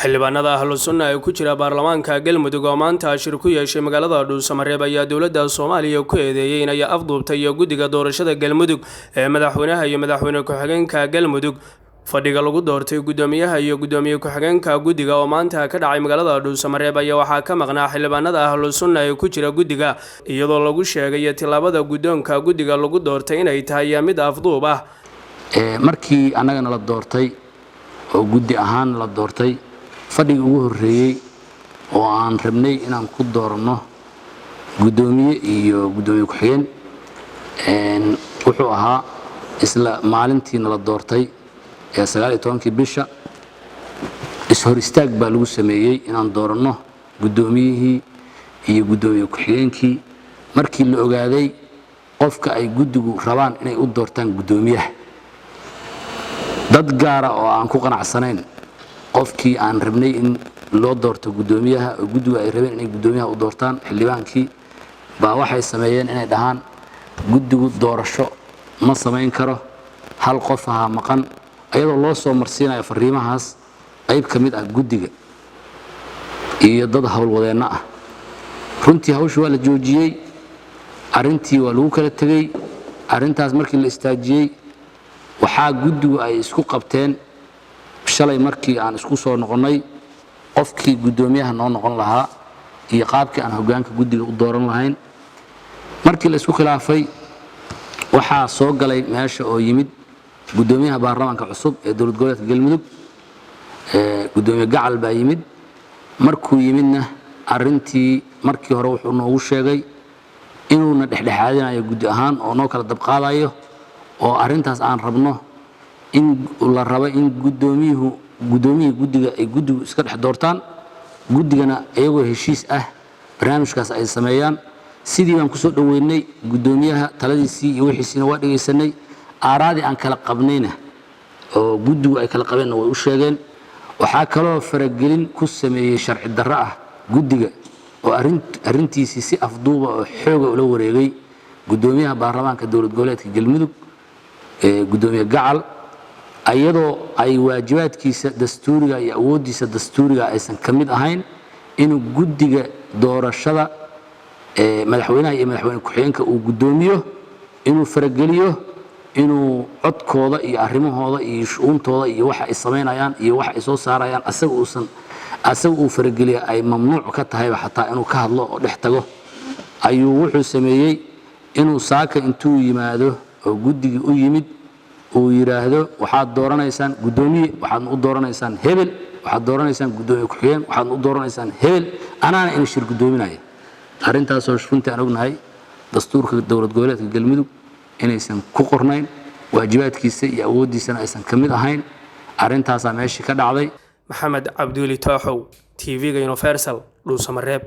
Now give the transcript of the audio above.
Xildhibaanada Ahlu Sunna ee ku jira baarlamaanka Galmudug oo maanta shir ku yeeshay magaalada Dhuusamareeb ayaa dowladda Soomaaliya ku eedeeyey inay afduubtay guddiga doorashada Galmudug ee madaxweynaha iyo madaxweyne ku-xigeenka Galmudug. Fadhiga lagu doortay guddoomiyaha iyo guddoomiye ku-xigeenka guddiga oo maanta ka dhacay magaalada Dhuusamareeb ayaa waxaa ka maqnaa xildhibaanada Ahlu Sunna ee ku jira guddiga, iyadoo lagu sheegay tillaabada guddoonka guddiga lagu doortay inay tahay mid afduub ah. Markii annagana la doortay oo guddi ahaan la doortay, fadhigii ugu horreeyey oo aan rabnay inaan ku dooranno guddoomiye iyo guddoomiye ku-xigeen wuxuu ahaa isla maalintiina la doortay ee 19-kii bisha. Is-hor istaag baa lagu sameeyey inaan dooranno guddoomiyihii iyo guddoomiye ku-xigeenkii, markii la ogaaday qofka ay guddigu rabaan inay u doortaan guddoomiyaha. Dad gaara oo aan ku qanacsanayn qofkii aan rabnay in loo doorto guddoomiyaha, oo guddigu ay rabeen inay guddoomiyaha u doortaan xildhibaankii, baa waxay sameeyeen inay dhahaan guddigu doorasho ma samayn karo, hal qof ahaa maqan, ayadoo loo soo marsiinayo fariimahaas qayb ka mid ah guddiga iyo dad howlwadeenno ah. Runtii hawsha waa la joojiyey, arrintii waa lagu kala tegey. Arrintaas markii la istaajiyey, waxaa guddigu ay isku qabteen shalay markii aan isku soo noqonnay qofkii guddoomiyaha noo noqon lahaa iyo qaabkii aan hoggaanka guddiga u dooran lahayn. Markii la isku khilaafay, waxaa soo galay meesha oo yimid guddoomiyaha baarlamaanka cusub ee dowlad goboleedka Galmudug, Guddoomiye Gacal baa yimid. Markuu yimidna, arrintii markii hore wuxuu noogu sheegay inuuna dhexdhexaadinayo guddi ahaan oo noo kala dabqaadayo, oo arrintaas aan rabno in la rabo in guddoomiyuhu, guddoomiyihii guddiga ay guddigu iska dhex doortaan, guddigana iyagoo heshiis ah barnaamijkaas ay sameeyaan. Sidii baan kusoo dhoweynay guddoomiyaha, taladiisii iyo wixiisiina waa dhegaysanay. Aaraadii aan kala qabnayna oo guddigu ay kala qabeenna way u sheegeen. Waxaa kaloo faragelin ku sameeyey sharci darro ah guddiga oo arrintiisii si afduuba oo xooga ula wareegay guddoomiyaha baarlamaanka dowlad goboleedka Galmudug, Guddoomiye Gacal, ayadoo ay waajibaadkiisa dastuuriga iyo awooddiisa dastuuriga aysan ka mid ahayn inuu guddiga doorashada madaxweynaha iyo madaxweyne ku-xigeenka uu guddoomiyo, inuu farageliyo, inuu codkooda iyo arrimahooda iyo shu'uuntooda iyo waxa ay samaynayaan iyo waxa ay soo saarayaan asaga uusan asaga uu farageliya ay mamnuuc ka tahayba, xataa inuu ka hadlo oo dhex tago. Ayuu wuxuu sameeyey inuu saaka intuu yimaado oo guddigii u yimid uu yidhaahdo: "Waxaad dooranaysaan guddoomiye, waxaadna u dooranaysaan hebel, waxaad dooranaysaan guddoomiye ku-xigeen, waxaadna u dooranaysaan hebel, anaana ina shir guddoominaya." Arrintaasoo runtii aan ognahay dastuurka dowlad goboleedka Galmudug inaysan ku qornayn, waajibaadkiisa iyo awooddiisana aysan ka mid ahayn. Arrintaasaa meeshii ka dhacday. Maxamed Cabduuli Tooxow, TV-ga Universal, Dhuusamareeb.